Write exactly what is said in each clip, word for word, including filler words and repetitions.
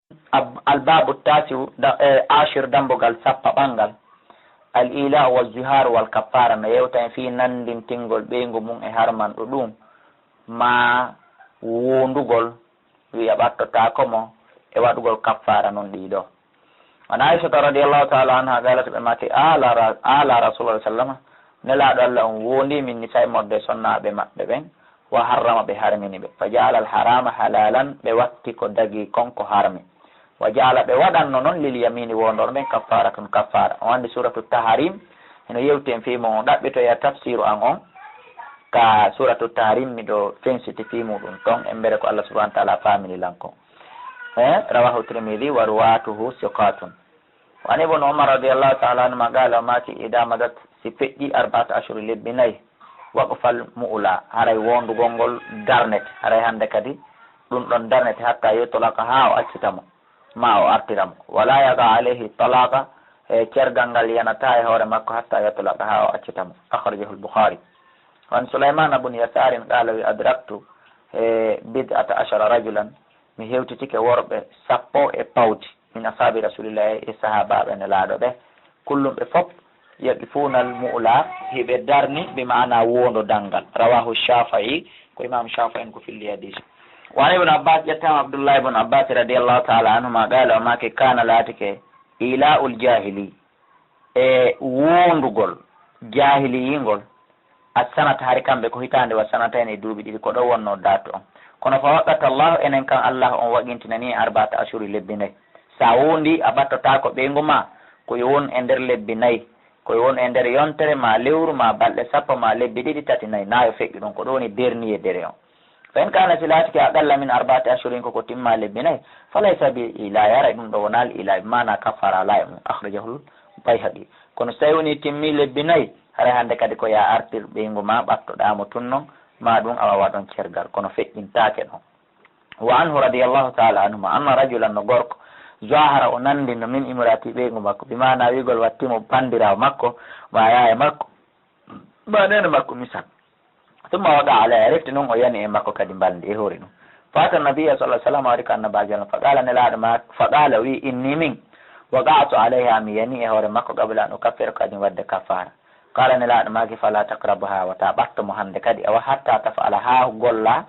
Ab-, albaabu taasiu da-, e, ashir, dambugal sappaɓangal. Al ila wa zihar wal kaffara, no yewta en fii nanndintingol ɓeyngu mum e harmanɗo ɗum, maa wondugol, wiya ɓattotaako mo, e waɗugol kaffara non ɗiɗo. An Aishata radiyallahu ta'ala anha qalat, ɓe maaki, ala ra-, ala Rasulullah sallama, Nelaaɗo Allah on wondi min nisa'i morde sonnaaɓe maɓɓe ɓen, wa harrama, ɓe harmini ɓe. Fa ja'ala al harama halalan, ɓe watti ko dagi kon ko harmi. Wa ja'ala, ɓe waɗanno non lil yamini wondor ɓen kaffaratun kaffara. On anndi suratu Taharim, hino yewti en fii mo on ɗaɓɓitoya tafsiru an on ka suratu Taharim, miɗo fensiti fii muɗum ton, embere ko Allah subhanahu wa ta'ala faamini lan kon. Eh, rawahu Tirmidhi wa ruwatuhu siqatun. Wa an Ibn Umar radiyallahu ta'ala anhuma qala, o maaki, ida madat, si feƴƴi arba'ata ashhuri, lebbi nayi, waqfal mu'la, haray wondugol ngol darnete, haray hannde kadi ɗum ɗon darnete, hatta yutlaqa, haa o accita mo, ma o artira mo. Wala yaqa alayhi talaqa, e cergal ngal yanata e hoore makko, hatta yutlaqa, haa o accita mo. Akhrajahu al-Bukhari. Wa an Sulaymana bun Yasarin qala, wi adraktu, e, bid'ata ashara rajulan, mi hewtitike worɓe sappo e pawti, min ashabi Rasulillahi, e sahaabaaɓe Nelaaɗo ɓe, kullum ɓe fop yaqifuuna al mu'la, hiɓe darni, bi maana wondo dangal. Rawahu Shafi'i, ko Imam Shafi'i en ko filli hadis. Wa an Ibn Abbas, ƴettama Abdullah ibn Abbas radiyallahu ta'ala anhuma qala, o maaki, kana, laatike, ila'ul jahili, e wondugol jahiliyingol, assanata, hari kamɓe ko hitaande wa sanatayni, e duuɓi ɗiɗi, ko ɗo wonno date on. Kono fa waqata Allah, enen kan Allah on waɗintinani en arba'ata ashhuri, lebbi nayi. Sa wondi, a ɓattotaako ɓeyngu ma, ko yo won e nder lebbi nayi, ko yo won e nder yontere ma lewru ma balɗe sappo ma lebbi ɗiɗi, tati, nayi, na yo feƴƴu ɗum, ko ɗo woni dernier délai on. Fa in kana, si laatike, aqalla min arba'ati ashhurin, ko ko timma lebbi nayi, fa laysa bi ila, haray ɗum ɗo wonal ila, bi maana kaffara alaa e mum. Akhrajahul Bayhaqi. Kono so tawi woni timmi lebbi nayi, haray hannde kadi ko ya artir ɓeyngu ma, ɓattoɗaa mo tun non, ma ɗum awa waɗon cergal, kono feƴƴintaake ɗon. Wa anhu radiyallahu ta'ala anhuma, anna rajulan, no gorko, zahara, o nanndino, min imraati, ɓeyngu makko, bi maana wi'gol watti mo banndiraawo makko, ma yaaya makko, ma neene makko, misal. Summa waqa alayha, refti non o yani e makko kadi mbalndi e hoore ɗum. Fa ata nabiyya sallallahu alaihi wasallam, o ari ka Annabaajo Allah, fa qala, Nelaaɗo ma, fa qala, o wi, inni min, waqa'tu alayha, mi yani e hoore makko, qabla an ukaffira, ko adin wadde kaffara. Qala, Nelaaɗo maaki, fala taqrabuha, wata ɓatto mo hannde kadi, awa hatta taf'ala, haa golla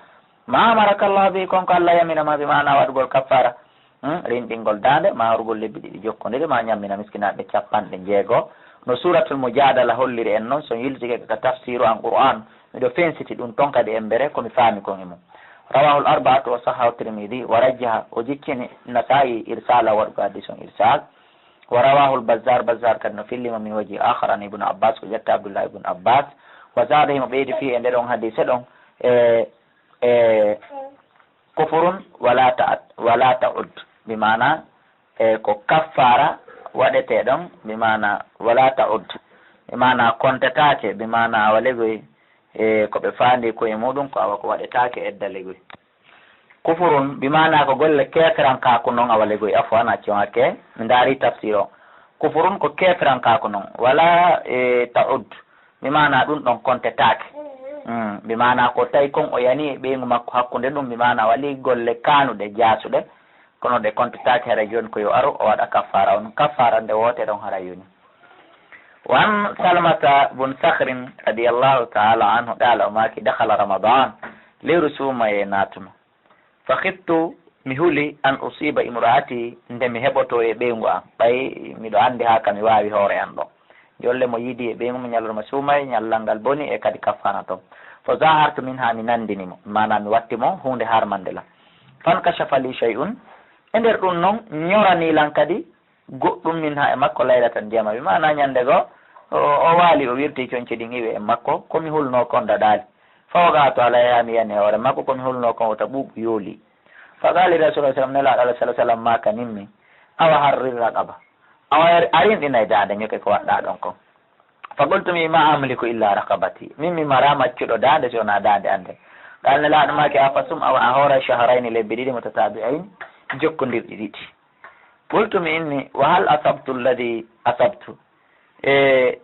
ma amaraka Allah bihi, kon ko Allah yamira ma, bi maana waɗugol kaffara. Hmm, rinɗingol daande, ma horgol lebbi ɗiɗi jokkondiri, ma ñammina miskinaaɓe capanɗe jeego. No Suuratul Mujaadala holliri en non, so yiltike ka tafsiru an Qur'an, miɗo fensiti ɗum ton kadi embere ko mi faami kon e mum. Rawahul arba'atu wa sahhahu Tirmidhi wa rajjaha, o jiccini Nasa'i irsala waɗugo hadis on irsal. Wa rawahul Bazzar, Bazzar kadi no fillimo min waji akhar an Ibn Abbas, ko ƴetta Abdullah ibn Abbas. Wa zada, himo ɓeydi fi e nder on hadise ɗon, e, e, kufurun wala ta-, wala ta'ud, bi maana, e, ko kaffara waɗetee ɗon, bi maana wala ta'ud, bi maana kontetaake, bi maana awa legoy, e, ko ɓe faandi koye muɗum ko awa ko waɗetaake edda legoy. Kufurun, bi maana ko golle keeferankaaku non awa legoy, afwan, acce on hakke, mi ndaari tafsir o. Kufurun ko keeferankaaku non, wala, e, ta'ud, bi maana ɗum ɗon kontetaake. Mm, bi maana ko tawi kon o yani e ɓeyngu makko hakkunde ɗum, bi maana wali golle kaanuɗe jaasuɗe, kono ɗe kontetaake, haray jooni ko yo aru o waɗa kaffara on. Kaffara nde woote ɗon haray yoni. Wa an Salmata bun Sakhrin radiyallahu ta'ala anhu qala, o maaki, dakhala Ramadan, lewru suumaye naatuno. Fa khiftu, mi huli, an usiba imraati, nde mi heɓoto e ɓeyngu am. Ɓay miɗo anndi haa ka mi waawi hoore am ɗo. Jolle mo yiidi e ɓeyngu mo ñalorma suumay, ñallal ngal boni e kadi kaffara ton. Fa zahartu minha, mi nanndini mo. Maana mi watti mo huunde harmande lan. Fankashafa li shay'un. E nder ɗum non, ñorani lan kadi goɗɗum minha e makko laylatan jema. Bi maana ñande goo, o, o waali, o wirti conci ɗin iwi e makko. Ko mi hulnoo kon daɗaali. Fa waqa'tu alayha, mi yani e hoore makko, ko mi hulnoo kon wota ɓuuɓu yooli. Fa qala Rasulullah sallallahu alaihi wasallam, Nelaaɗo Allah sallallahu alaihi wasallam maaka nimmi, awa harrir raqaba. Awa a rinɗinay daande, ñoke ko waɗɗaa ɗon kon. Fa qultu, mi, ma amliku illa raqabati. Min mi maraa maccuɗo daande si wonaa daande an nden. Qala, Nelaaɗo maaki, afa sum, awa a hooray shahrayni, lebbi ɗiɗi, mutatabi'ayn, jokkondirɗi ɗiɗi. Qultu, mi inni, wa hal asabtu alladhi asabtu? E,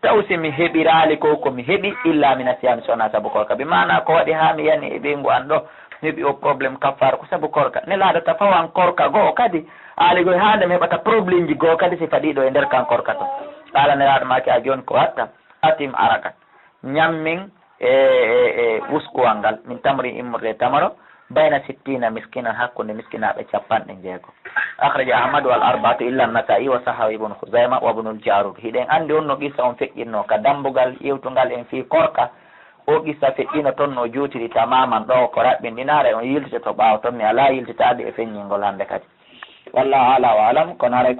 taw si mi heɓiraali ko, ko mi heɓi, illa min asiyami, so wonaa sabu koorka. Bi maana ko waɗi haa mi yani e ɓeyngu an ɗo, Heɓi o problème kaffaara ko sabu korka. Nelaaɗo tafawan korka go'o kadi, aali goy haa nde mi heɓata problemji go'o kadi si faɗiiɗo e nder kan korka ton. Qala Nelaaɗo maaki a jooni ko watta, atim arakan. Ñammin e, e, e wuskuwal ngal, min tamri immorde e tamaro, bayna sittina miskinan hakkunde miskinaaɓe capanɗe jeego. Akhraja Ahmad wal arba'atu illa Nasa'i wa sahahu Ibn Khuzaima wa Ibnul Jarud. Hiɗen anndi on no qissa on feƴƴinno ka dambugal yewtungal en fii korka. O qissa feƴƴino ton no juutiri tamaman ɗo ko raɓɓinɗinaare on yiltitoto ɓaawo ton mi alaa yiltitaade e feññingol hannde kadi. Wallahu a'la wa a'lam, kono haray ko